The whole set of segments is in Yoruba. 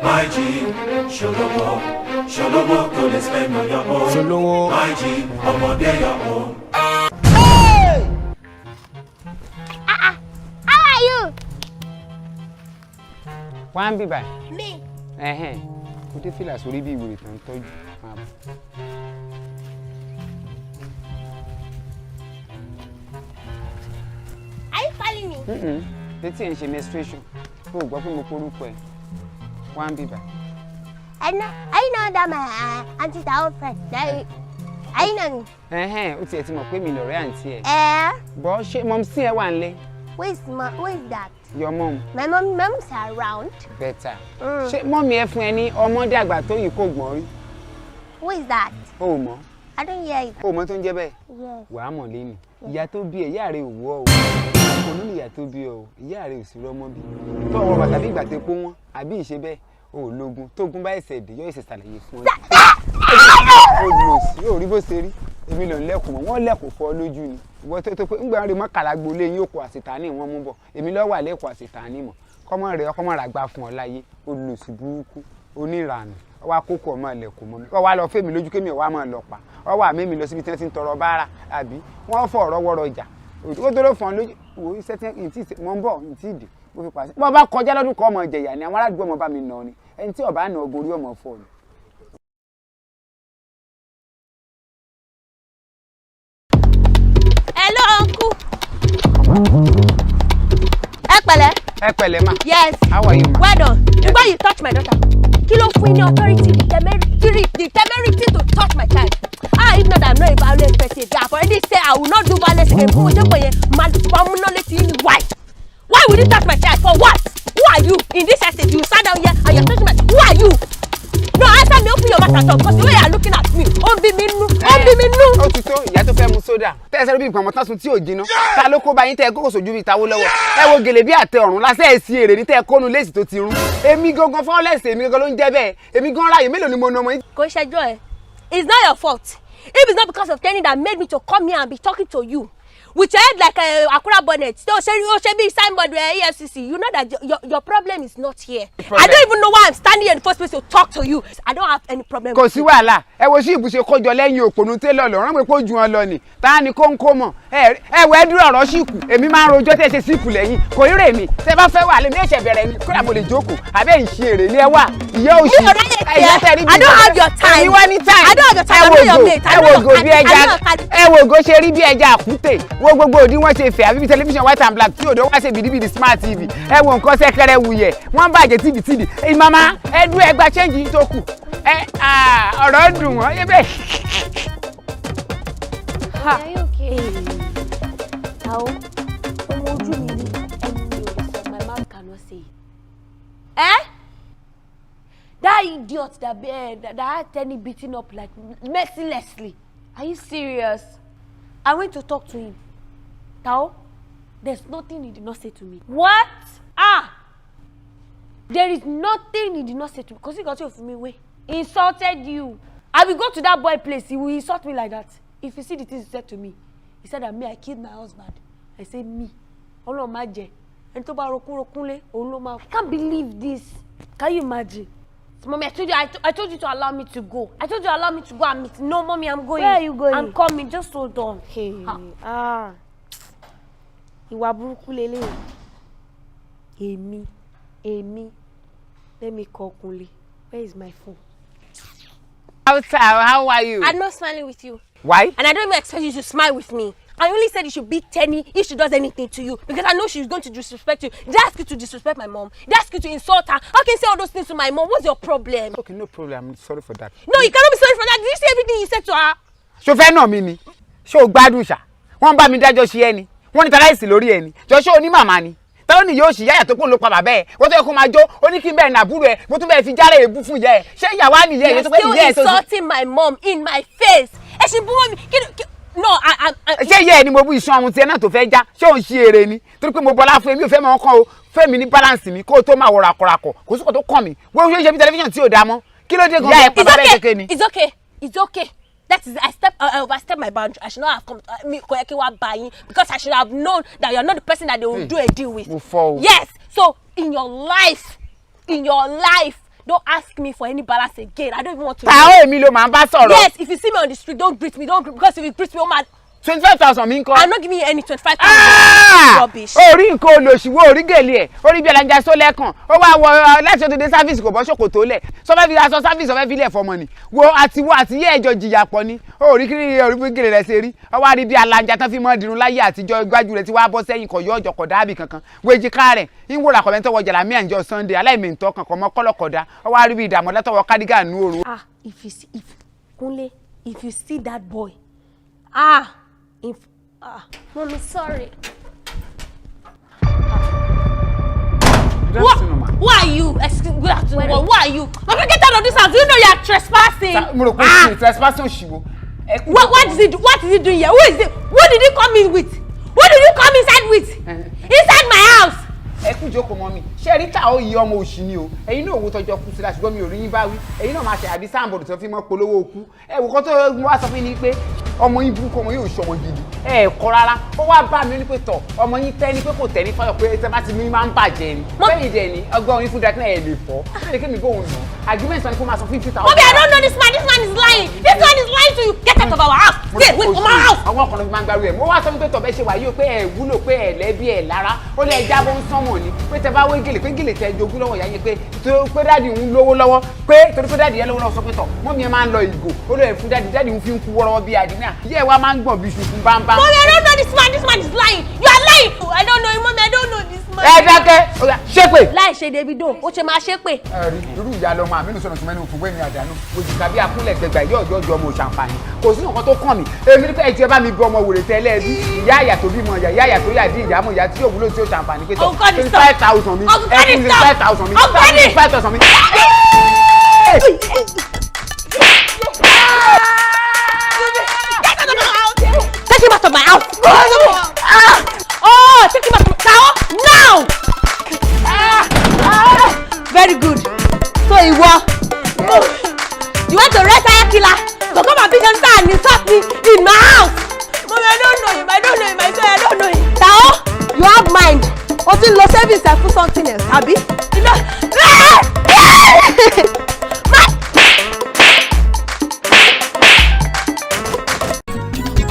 My G, ṣolówó, ṣolówó tó lè spend on your own. Ṣolówó. My G, ọmọdé your own. How are you? Wá ń bì báyìí. Me. Ẹ̀hẹ́n, kò dé fìlà sórí bí ìwèrè tó ń tọ́jú máa bọ̀. Are you calling me? Mm-mm. Létí ẹ̀ ń ṣe menstruation, o ò gbọ́ pé mo porúkọ ẹ̀. Wá ń bì báyìí. I know that my auntie is our friend. That, I know me. Ẹ̀hẹ́n, ó tiẹ̀ ti mọ̀ pé mi lọ̀rẹ́ àǹtí ẹ̀. Eh, Bọ́ ṣé mọ̀mísí ẹ wà nílé? Who is that? Your mom. My mom, mom's around. Better. Mm. Ṣé mọ́mí ẹ fún ẹ ní ọmọdé àgbà tó yìí kò gbọ́n rí? Who is that? O ò mọ̀. I don't hear it. O ò mọ̀ tó ń jẹ́ bẹ́ẹ̀. Yes. Wàá mọ̀ lẹ́nu. Ìyá tó bí ẹ, ìyá rẹ ò wọ́ o. Kò ní ìyá tó bí ọ o, ìyá rẹ ò sí rọ́mọ bí. Tó ọwọ́ bàtà bí ìgbà tó pọ́ wọ́n, àbí ìṣe bẹ́ẹ̀, o ò lógun. Tógun bá ẹsẹ̀ dé, yóò ṣe ṣàlàyé fún ọ. O lò sí, o rí bó ṣe rí. Èmi lò ń lẹ́kùn mọ́, wọ́n lẹ́kùn fọ́ lójú ni. Ìwọ tó tó pé ńgbà rí mọ́kànlá gbolé yín òkú àṣetánì wọn mú bọ̀. Èmi lọ́wọ́ àlẹ́kùn àṣetánì mọ̀. Kọ́mọ rẹ̀ ọkọ́mọ rà gbà fún ọ láyé. O lò sí burúkú, oníranù. Ọwọ́ akókò ọmọ ilẹ̀kùn mọ́ mi. Ọ wá lọ fẹ́mi lójú kémi ọwọ́ máa lọ pa. Ọwọ́ àmì mi lọ síbi tí wọ́n ti ń tọrọ báárà àbí wọ́n fọ ọ̀rọ̀ wọ́rọ̀ ọjà. Ó tó ló fọ́n lójú wo iṣẹ́ tí n tí mọ̀ ń bọ̀ n tí dì mo fi pàṣẹ. Bọ́ bá kọjá lọ́dún kan ọmọ jẹ̀yà ni àwọn aládùúgbò ọmọ bá mi nà ni. Ẹni tí ọba nà ogun orí ọmọ fọ́ ni. Hello, uncle. Ẹ pẹ̀lẹ́. Ẹ pẹ̀lẹ́ ma. Yes. How are you ma? Well done. Before you touch my daughter, kí ló fún yín ní authority, the temerity to touch my child? Ah, if not, I'm not a violent person. I have already said I will not do violence again. Fún ojú pé yẹn, máa múná létí yín ni why? Why would you touch my child? For what? Who are you? In this estate, you sat down here and you're touching my. Who are you? No, answer me, open your mouth and talk, because the way you are looking at me, ó ń bí mi nú, ó ń bí mi nú. Ó ti tó ìyá tó fẹ́ mu sódà tẹ́sẹ̀ bí nǹkan ọmọ tán sun tí ò jiná. Ta ló kó bá yín tẹ́ ẹ kókò sójú bíi tawó lọ́wọ́? Ẹ wo gèlè bí àtẹ ọ̀run lásẹ̀ ẹ̀ sí èrè ní tẹ́ ẹ kónu léèsì tó ti rún. Èmi gangan fọ́lẹ́sì, èmi gangan ló ń jẹ́ bẹ́ẹ̀. Èmi gan ráàyè mélòó ni mo na ọmọ yín. Kò ń ṣẹjọ́ ẹ. It's not your fault. If it's not because of training that made me to come here and be talking to you with your head like a Akura bonnet tó ṣe ó ṣe bí signboard EFCC, you know that your problem is not here. I don't even know why I'm standing here in the first place to talk to you. I don't have any problem Kò with sí you. wàhálà. Ẹ wo sí ìbùsẹ̀ kọjọ lẹ́yìn òpònú télọ̀ lọ́rùn pé kó ju wọn lọ ni. Ta ni kó ń kó mọ̀? Ẹ wọ ẹ dúró ọ̀rọ̀ síkù. Èmi máa ń rojọ́ tẹ́ ṣe síkù lẹ́yìn kò rí rèmi. Tẹ́ bá fẹ́ wà lèmi ẹ̀ṣẹ̀ bẹ̀rẹ̀ ni. Kódà mo lè jókòó àbẹ́ ìṣe èrè ni ẹ wà ìyá òṣì. Mi ò ráyè tiẹ̀. Ẹ̀yà tẹ́ rí bí I don't have your time. Èmi wá ní time. I don't have your time. Ẹ I'm wo not your ògo, mate. ẹ I'm wo not ògo your bí ẹja. I'm not your Ẹ wo ògo ṣe rí bí ẹja àkútè. Wo gbogbo òdi wọn ṣe fẹ́ àbí bí tẹlifíṣàn white and black tí òdo wá ṣe bìdíbìdì smart TV. Ẹ wo nǹkan sẹ́kẹrẹ wuyẹ̀ wọ́n bàjẹ́ tìbìtìbì. Ẹ mama ẹ dúró, ẹ gba change yín tó kù. Ẹ ọ̀rọ̀ dùn wọ́n yé bẹ́ẹ̀. Are you okay? Àwọn ọmọ ojú mi rí ẹnu mi ò lè sọ, my mouth cannot say it. Eh? That idiot that had Tenny beaten up like mercilessly. Are you serious? I went to talk to him. Tao, there's nothing he did not say to me. What? Ah! There is nothing he did not say to me. Kò sí nǹkan tí ò fún mi wé. He insulted you. I will go to that boy place. He will insult me like that. If you see the things he said to me, he said that me, I killed my husband. I say me. Ọlọ́run má jẹ́. Ẹni tó bá rokún rokún lé, òun ló máa. I can't believe this. Can you imagine? Mommy, I told you, I told you to allow me to go. I told you allow me to go and meet. No, mommy, I'm going. Where are you going? I'm coming. Just hold on. Hey, Ah. ah. Ìwà burúkú leléyìí. Èmi, èmi. Let me call Kunle. Where is my phone? How are you? I'm not smiling with you. Why? And I don't even expect you to smile with me. I only said you should beat Tenny if she does anything to you, because I know she's going to disrespect you. They ask you to disrespect my mom. They ask you to insult her. How can you say all those things to my mom? What's your problem? Okay, no problem. I'm sorry for that. No, you cannot be sorry for that. Did you see everything you said to her? Ṣo fẹ́ nà mí ni? Ṣé o gbádùn ṣá? Wọ́n bá mi dájọ́ ṣe ẹni. Wọ́n ní taláìsì lórí ẹni. Jọ ṣé o ní màmá ni? Ta ló ní yóò ṣì yáyà tó kún ló pa bàbá ẹ̀? Wọ́n tó yẹ kó máa jó. Ó ní kí n bẹ́ẹ̀ nàbúrò ẹ̀. Mo tún bẹ́ẹ̀ fi járẹ̀ èébú fún ìyá ẹ̀. Ṣé ìyàwó á nìyá ẹ̀? You're Tó pé still ìyá ẹ̀ tó ti. insulting my mom in my face. Ẹ ṣe bú mọ́ mi. Kí ni no, I Ṣé ìyá ẹ̀ ni mo bú? Iṣan ọrùn tiẹ̀ náà tó fẹ́ já? Ṣé òun ṣe èrè ni? Torí pé mo bọlá fún, èmi ò fẹ́ mọ ọkàn o. Fẹ́mi ní balance mi kó o tó máa wọ ràkọ̀ràkọ̀. Kò sí kò tó kàn mí. Wọ́n ṣe bí tẹlifíṣàn tí ò dá mọ́. Kí ló dé gan-an? Ìyá ẹ̀ pa It's bàbá ẹ̀ okay. kékeré ni. It's okay. It's okay. That is, I overstep my boundary. I should not have come. Mi kò yẹ kí wá bá yín because I should have known that you are not the person that they will do a deal with. Mo fọ́ o. Yes. So In your life, in your life, don't ask me for any balance again. I don't even want to. Tàó, èmi ló máa ń bá sọ̀rọ̀. Yes, if you see me on the street, don't greet me. Don't greet, because if you greet me, oh man. 25,000 mi ń kọ́. I'm not giving you any 25,000. Rubbish. Orí nǹkan olóṣùwò, orí gèlè ẹ̀, orí bí ẹlẹ́njà sólẹ́kàn ó wá wọ láti ọdún dé service, kò bọ́ ṣòkòtò lẹ̀, sọfẹ́ fi aṣọ service, ọfẹ́ fi lẹ̀ fọmọ ni wo àti wo àti yé ẹjọ́ jìyà pọ̀ ni. Orí kiri, orí bí gèlè rẹ̀ ṣe rí, ó wá rí bí alájà tán fi mọ́ dirun láyé àtijọ́. Iwájú rẹ̀ ti wá bọ́ sẹ́yìn, kọ̀ yọ ọjọ́ kọ̀ dábì kankan wéjìká rẹ̀ ń wòrà kọ̀mẹ́ntọ́ wọ jàlámíà ǹjọ́ Sunday aláìmẹ̀ntọ́ kan kọ̀ mọ́ kọ́lọ́kọ̀dá, ó wá rí bí ìdààmú látọwọ́ kádígà nú òru. Ah, if you see, if Kunle, if you see that boy, ah, if, ah. Mommy, sorry. Good Who, afternoon, ma. who are you? Excuse, good afternoon. Who are you? Mama, get out of this house. Do you know you are trespassing? Mo rò pé ṣe trespassing òṣìwò. What is it? What is he doing here? Who is it? Who did you come in with? Who did you come inside with? Inside my house. Ẹ kú jókòó, mọ́ mi. Ṣé rí ta ó yí ọmọ òṣì ni o. Ẹ̀yin náà owó tọjọ́ kú síra, ṣùgbọ́n mi ò rí yín bá wí. Ẹ̀yin náà máa ṣe àbí sáàbọ̀dù tó fi mọ́ polówó okú. Ẹ wò kọ́ tó wá sọ fún yín ni pé ọmọ yín burúkú, ọmọ yín ò ṣọmọ gidi, ẹ kọ́ rárá. Ó wá bá mi ní pé tọ̀ ọmọ yín tẹ́ ní pé kò tẹ́ ní fọyọ̀ pé tẹ́ bá ti mú yín máa ń bàjẹ́ ni bẹ́ẹ̀ dẹ̀ ni ọgbọ́n yín fún dákínà ẹ̀ lè fọ́ ṣé kí mi bóun nà agreement sọ ni kó máa sọ 50,000. Mommy, I don't know this man. This man is lying. This man is lying to you. Get out of our house. Stay away from our house. Àwọn ọkùnrin fi máa ń gbárù ẹ̀. Mo wá sọ pé tọ̀bẹ́ ṣe wà yìí o, pé ẹ̀ wúlò, pé ẹ̀ lẹ́bí ẹ̀ lára, ó lé ẹja bó ń sánmọ̀ ni, pé tẹ bá wé gèlè, pé gèlè tẹ jogún lọ́wọ́ ìyá yẹn, pé tó pé daddy ń lówó lọ́wọ́, pé torí pé daddy yẹn lówó lọ́wọ́, sọ pé tọ̀ mummy ẹ máa ń lọ ìgò, ó lọ ẹ̀ fún daddy, daddy ń fi ń kú wọ́rọ́wọ́ bí àdínà, ìyá ẹ̀ wá máa ń gbọ̀n bí ṣùkú bámbám. Mommy, I don't know this man. This man is lying. You are lying. I don't know him, mommy. I don't know this man. Ẹ dákẹ́ ṣépè. Láì ṣe Davido, ó ṣe máa ṣépè. Ẹ̀rí irú ìyá lọmọ àmínú sọ̀rọ̀ sọ̀mẹ́nu fún wẹ́mi àdánù òjìká bí akúnlẹ̀ gbẹgbà yóò ọjọ́ ọjọ́ ọmọ òṣàǹfààní, kò sí nǹkan tó kàn mí. Èmi ní pé ẹ ti ẹ bá mi bí ọmọ wèrè tẹ́lẹ̀ bí ìyá àyà tó bímọ ìyá ìyá àyà tó yà dí ìyá mọ̀ ìyá tí yóò wúlò tí yóò ṣàǹfààní pé tọ̀ 25,000 mi, ẹ fún 25,000 mi, 25,000 mi. Take him out of my house. Ah! Oh, take him out of my house now. Ah! Ah! Very good. So ìwọ, you want to rent hire killer to come and beat him and insult me in my house? Mommy, I don't know him. I don't know him. I swear I don't know him. Tao, you have mind. O ti lo savings ẹ fún something else, abi? You know. My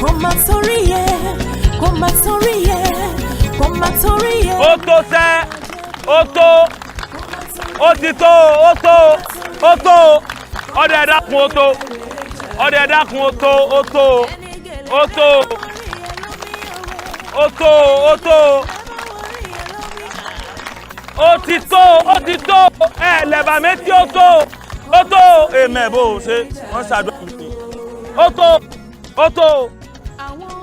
Kò má torí ẹ, kò má torí ẹ, kò má torí ẹ. Ó tó sẹ́, ó tó, ó ti tó, ó tó, ó tó. Ọdẹ, ẹ dákun, ó tó. Ọdẹ, ẹ dákun, ó tó, ó tó, ó tó, ó tó, ó tó, ó ti tó, ó ti tó. Ẹ lẹ́bàá méjì, ó tó, ó tó. Èèmẹ̀ bó o ṣe wọ́n ṣàdúrà mi, ó tó, ó tó.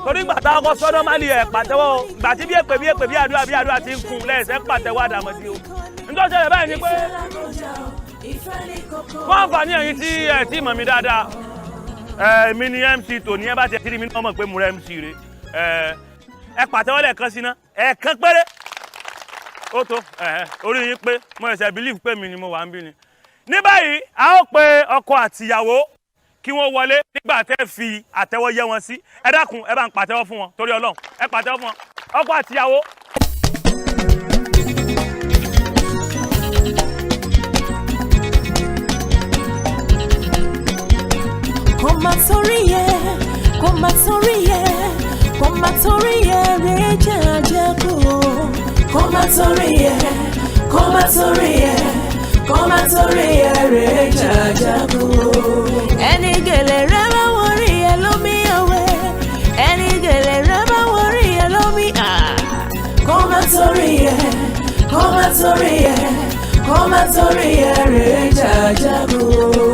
Torí ìgbà táwọn kọ sọ́dọ̀ má lè ẹ̀ pàtẹ́wọ́ o. Ìgbà tí bí èpè bí èpè bí àdúrà bí àdúrà ti ń kun lẹ́sẹ̀ pàtẹ́wọ́ àdàmọ̀ sí o. Nítorí ṣẹlẹ̀ báyìí ni pé fún àǹfààní ẹ̀yin tí ẹ̀ tí mọ̀ mí dáadáa, èmi ni MC tòní. Ẹ bá ti rí mi náà mọ̀ pé mo rẹ MC rè. Ẹ pàtẹ́wọ́ lẹ́ẹ̀kan sí ná, ẹ̀ẹ̀kan péré, ó tó. Orí yín pé mo ẹ̀sẹ̀ believe pé mi ni mo wà ń bí ni. Ní báyìí, a ó pe ọkọ àtìyàwó kí wọ́n wọlé nígbà tẹ́ fi àtẹ́wọ́ yẹ wọn sí. Ẹ dákun, ẹ bá ń pàtẹ́wọ́ fún wọn torí Ọlọ́run. Ẹ pàtẹ́wọ́ fún wọn, ọkọ àtìyàwó. Kò má torí ẹ, kò má torí ẹ, kò má torí ẹ rẹ̀ jẹ́ àjẹkù o. Kò má torí ẹ, kò má torí ẹ, kò má torí ẹ rẹ̀ jẹ́ àjẹkù o. Ẹni gèlè rẹ bá wọrí ẹ lómi ọwẹ́, ẹni gèlè rẹ bá wọrí ẹ lómi à. Kò má torí ẹ, kò má torí ẹ, kò má torí ẹ rẹ̀ jẹ́ àjẹkù o.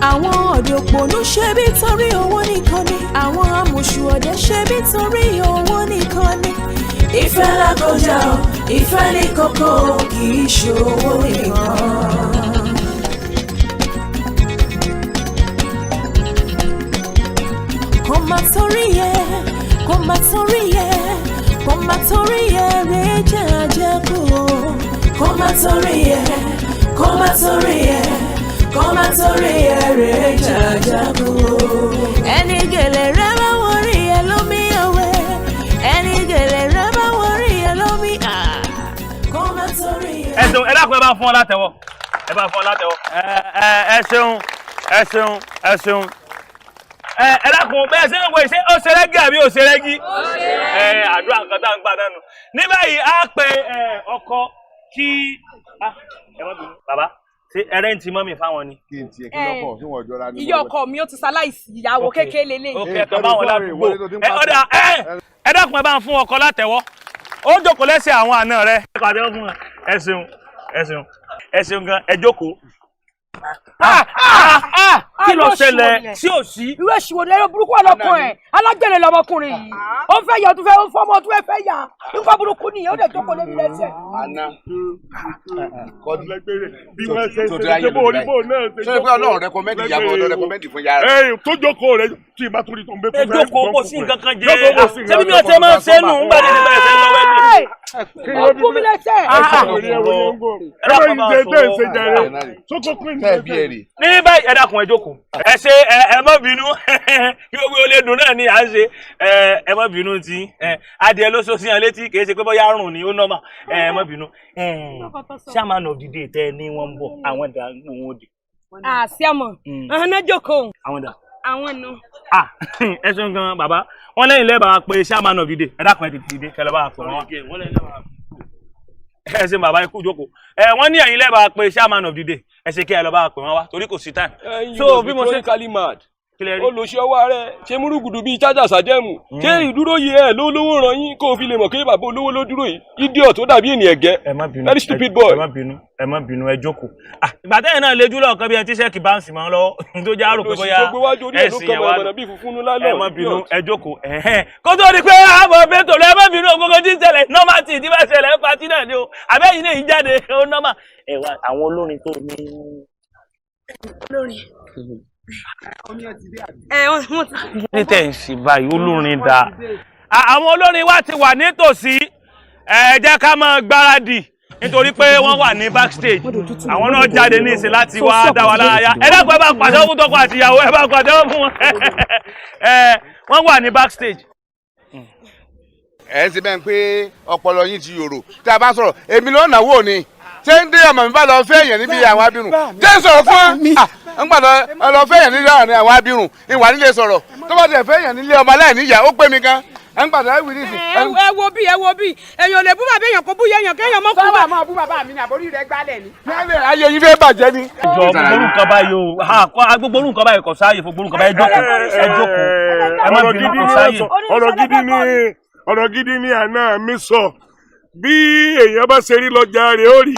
Àwọn ọ̀dẹ̀ òpònú ṣe bí torí owó nìkan ni, àwọn amòṣù ọ̀dẹ̀ ṣe bí torí owó nìkan ni. Ìfẹ́ lákọjá o, ìfẹ́ ní kókó o, kì í ṣe owó nìkan. Kò má torí ẹ, kò má torí ẹ, kò má torí ẹ rẹ̀ jẹ́ àjẹkù o. Kò má torí ẹ, kò má torí ẹ, kò má torí ẹ rẹ̀ jẹ́ àjẹkù o. Ẹni gèlè rẹ bá wọrí ẹ lómi ọwẹ́, ẹni gèlè rẹ bá wọrí ẹ lómi à. bá fún ọ látẹ́wọ́, ẹ bá fún ọ látẹ́wọ́. Ẹ ẹ ṣeun, ẹ ṣeun, ẹ ṣeun. Ẹ dákun, bẹ́ẹ̀ ṣe ń wo ṣé ó ṣe rẹ́gí àbí ó ṣe rẹ́gí? Ẹ àdúrà nǹkan tá à ń gbà náà nù. Ní báyìí, á pe ọkọ kí ẹ má bínú bàbá, ṣé ẹ rent mummy fáwọn ni? Kí n tiẹ̀ kí lọ́kọ̀ tí wọ́n jọra ní. Ìyá ọkọ mi ó ti ṣaláìsí, ìyàwó kékeré lélẹ̀. Ok, ẹ kàn bá wọn ládùúgbò. Ẹ ọ̀dà, ẹ dákun, ẹ bá ń fún ọkọ látẹ́wọ́. Ó jókòó lẹ́sẹ̀ àwọn àna rẹ. Ẹ pàtẹ́wọ́ fún wọn. Ẹ ṣeun, ẹ ṣeun, ẹ ṣeun gan. Ẹ jókòó. Kí ló ṣẹlẹ̀ sí òsì? Irú èsì wo ni ẹyọ burúkú ọlọkọ ẹ? Alágbèrè lọmọkùnrin yìí, ó ń fẹ́ yà, ó tún fẹ́ fọmọ, ó tún fẹ́ fẹ́ yà. Nǹkan burúkú nìyẹn, ó lè jókòó lébi lẹ́sẹ̀. Àná kọ́dí bí wọ́n ṣe tó ṣe tó ayé ṣe bó orí bó náà ṣe. Sọ pé Ọlọ́run recommend ìyàwó, Ọlọ́run recommend fún yàrá. Ẹ tó jókòó rẹ tí ì bá torí tó ń bẹ. Ẹ jókòó, kò sí nǹkan kan jẹ. Ṣé bí mi ò ṣe máa ń ṣe nù ń gbàdé nípa ẹsẹ̀ lọ́wọ́ ẹ̀mí? Ó gún mi lẹ́sẹ̀. Ní báyìí, ẹ dákun, ẹ jókòó. Ẹ ṣe, ẹ má bínú, kí gbogbo olè dùn náà ni à ń ṣe. Ẹ má bínú tí adìẹ ló sọ sí yàn létí, kì í ṣe pé bóyá rùn ni ó nọ́mà. Ẹ má bínú. Chairman of the day tẹ ẹ ní wọ́n ń bọ̀, àwọn dà ń wọ́n dé? Àṣìámọ̀ ọ̀hún jókòó. Àwọn dà? Àwọn nu. Ah, ẹ ṣeun gan bàbá. Wọn lẹ́yìn lẹ́ẹ̀ pé chairman of the day. Ẹ dákun, ẹ tètè dìde kẹlẹ́ bá a pè wọ́n. Ẹ ṣe bàbá, ikú jókòó. Ẹ wọ́n ní ẹ̀yin lẹ́ẹ̀ pé chairman of the day. Ẹ ṣe kí ẹ lọ bá a pè wọ́n wá torí kò sí time. So bí mo ṣe chronically mad, olùṣe ọwọ́ rẹ̀ ṣe múrùgùdù bíi chájà sàjẹ́mù. Ṣé ìdúró yìí ẹ̀ ló lówó ràn yín kó o fi lè mọ̀ pé bàbá olówó ló dúró yìí? Idiot tó dàbí ènìyàn gẹ́. Ẹ má bínú. Very stupid boy. Ẹ má bínú, ẹ má bínú, ẹ jókòó. Ìgbà tẹ́yìn náà lejú lọ́ọ̀kan bí ẹ tíṣẹ́ẹ̀kì báǹsì máa ń lọ́wọ́ tó já rò pé bóyá ẹ sì yẹn wá. Ẹ má bínú, ẹ jókòó. Kó tó di pé àmọ̀ bẹ́tò lọ, ẹ má bínú, gbogbo tí ń ṣẹlẹ̀ nọ́mà tí ìdí bá ṣẹlẹ̀ ń patí náà ni o, àbẹ́yìn náà yìí jáde ó nọ́mà. Ẹ wá àwọn olórin tó ní. Olórin ẹ wọ́n ti. Ní tẹ̀ ń ṣe báyìí, olórin dà? Àwọn olórin wa ti wà nítòsí. Ẹ jẹ́ ká máa gbáradì nítorí pé wọ́n wà ní backstage. Àwọn náà jáde ní ìsìn láti wá dá wa lára yá. Ẹ dákun, ẹ bá pàtẹ́wọ́ fún tọkọ àti ìyàwó, ẹ bá pàtẹ́wọ́ fún wọn. Ẹ wọ́n wà ní backstage. Ẹ ń ṣe bẹ́ẹ̀ pé ọpọlọ yín ti yòrò. Tí a bá sọ̀rọ̀, èmi ló náwó ni. Ṣé ń dé ọmọ mi bá lọ fẹ́ èèyàn níbi àwọn abirùn? Jẹ́ ń sọ̀rọ̀ fún ẹ ń gbàdọ̀ lọ fẹ́ èèyàn nílé àwọn abirùn ìwà nílé sọ̀rọ̀ tó bá tẹ̀ fẹ́ èèyàn nílé ọmọ aláìníyà ó pè mí gan ẹ ń gbàdọ̀ ẹ̀wì nísì. Ẹ wo bí, ẹ wo bí, èèyàn lè bú bàbá èèyàn, kó bú yéèyàn kéèyàn mọ́ kú. Sọ́wọ́ máa bú bàbá mi ní àbórí rẹ̀ gbálẹ̀ ni. Ayé yín fẹ́ bàjẹ́ ni. Jọ gbogbo orúkọ báyìí o, gbogbo orúkọ báyìí kò sáàyè fún gbogbo orúkọ báyìí. Ẹ jókòó, ẹ jókòó, ẹ má bínú, kò sáàyè. Ọ̀rọ̀ gidi ni, ọ̀rọ̀ gidi ni àná mi sọ. Bí èèyàn bá ṣe rí lọ́jà rẹ̀ ó rí.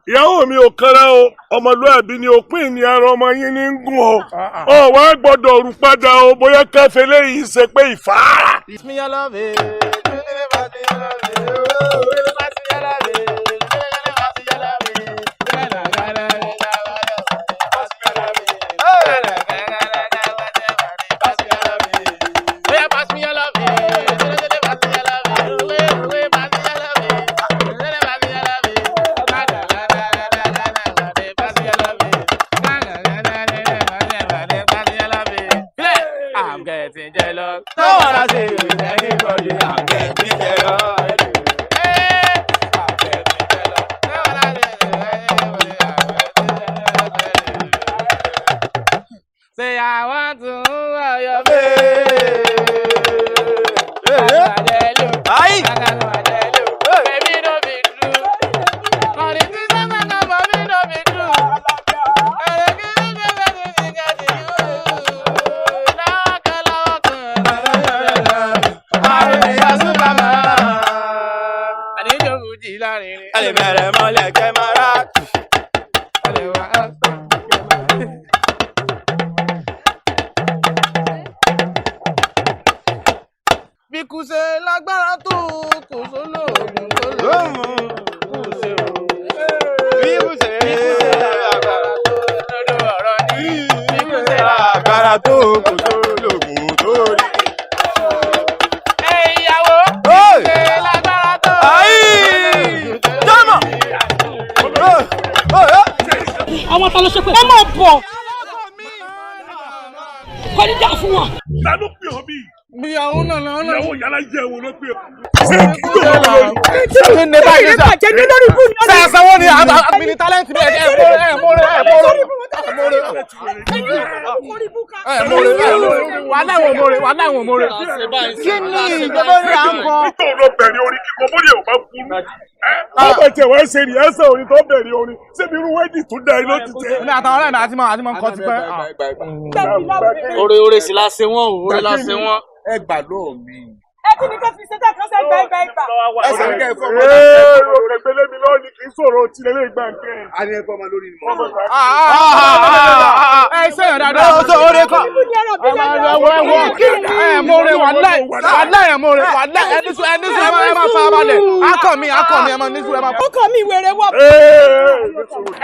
Ìyàwó mi ò kanra o, ọmọlúàbí ni, òpin ní ara ọmọ yín ní ń gùn o. Ọ wá gbọ́dọ̀ rú padà o, bóyá káfí léyìí ṣe pé ìfàárà. I'm getting jealous. No wanna see you with anybody. I'm getting jealous. Hey, I'm getting jealous. No wanna see you with anybody. I'm getting jealous. Say I want to hold your face. Aye. Baby, no be true. Honey, this is not baby, no be true. Ẹ bẹ̀rẹ̀ mọ́lẹ̀ kẹ́ máa rà. Bí kò ṣe lágbára tó, kò sólóògùn tó lè mú kò ṣe o. Bí kò ṣe lágbára tó lọ́dọ̀ ọ̀rọ̀ ni. Bí kò ṣe lágbára tó, kò sólóògùn tó rí. Ẹ ìyàwó, bí kò ṣe lágbára tó. Jọ́mọ̀. Àwọn ta ló ṣe pé ẹ máa bọ̀, kò ní dà fún wọn. Ta ló pè ọ́ bí? Ìyàwó náà náà. Ìyàwó yàrá yẹ wo ló pé ọ. Kí ni báyìí sà? Ṣé ẹ sanwó ni àmì ní tálẹ́ǹtì mi ẹ̀ ẹ̀ mọ́rẹ́ ẹ̀ mọ́rẹ́ ẹ̀ mọ́rẹ́ ẹ̀ mọ́rẹ́ ẹ̀ mọ́rẹ́ wà láwọn mọ́rẹ́ wà láwọn mọ́rẹ́. Kí ni ìjọba ní à ń kọ? Nítorí ló bẹ̀rẹ̀ orin kíkọ bóyá ò bá burú. Bàbá tiẹ̀ wá ṣe rìhásà orin tó bẹ̀rẹ̀ orin ṣébi irú wẹ́ẹ̀dì tó da iná ti jẹ́. Ní àtàwọn ọ̀rẹ́ mi àti mọ̀ àti mọ̀ nǹkan ti pẹ́. Oore oore sì la ṣe wọ́n o, oore la ṣe wọ́n. Ẹ gbà lọ́ọ̀ mi. Ẹ kí ni kò fi ṣe tẹ́ kan sẹ́ gbà gbà gbà. Ẹ sọ kẹ́ ẹ fọ́ ọmọ Ee, ọ̀rẹ́gbẹ́lẹ́ mi lọ́ọ̀ ni kì í sọ̀rọ̀ tí lè gbà ń kẹ́. A ní ẹ fọ́ ọmọ lórí mi. Ẹ ṣe yàn dáadáa. Ó sọ oore kọ. Ẹ mọ̀ọ́rẹ́ wàláì wàláì ẹ mọ̀ọ́rẹ́ wàláì ẹ nísù ẹ nísù ẹ máa fa balẹ̀. Akọ mi akọ mi ẹ máa nísù ẹ máa. Ọkọ mi wèrè wọ.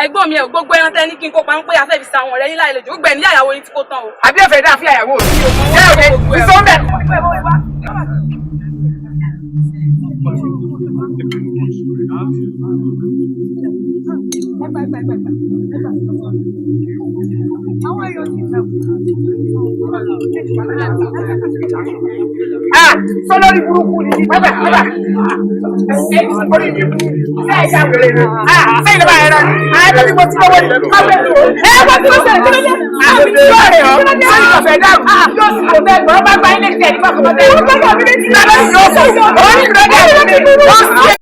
Ẹ̀gbọ́n mi ẹ gbogbo ẹran tẹ ní kí n kópa ń pé afẹ́ fi sa àwọn ọ̀rẹ́ yín láìlejò gbogbo ẹ̀ ní àyàwó yín tí kò tán o. Àbí ẹ̀fẹ̀ dáa fún àyàwó mi. Ṣé o lè fi sọ́ńbẹ̀? Ah, sọlọ́rí burúkú ni bàbá bàbá. Orí mi burú, ṣé ẹ ṣá wèrè ni? Ah, sẹ́yìn ló bá yẹn lọ. Ah, ẹ bẹ́ẹ̀ ni mo ti lọ́wọ́ ni. Ẹ wọ́n ti lọ́sẹ̀ kí ló dé? Àmì tí yóò rẹ̀ ọ́, sẹ́yìn kọ̀fẹ́ dàrú. Yóò sì kò bẹ́ẹ̀ gbọ́, bá gba ilé iṣẹ́ nípa kọ̀ọ̀kan bẹ́ẹ̀. Ó gbọ́dọ̀ mi ní ti lọ́dọ̀ yóò sọ. Orí mi lọ́dọ̀ mi. Ó sì.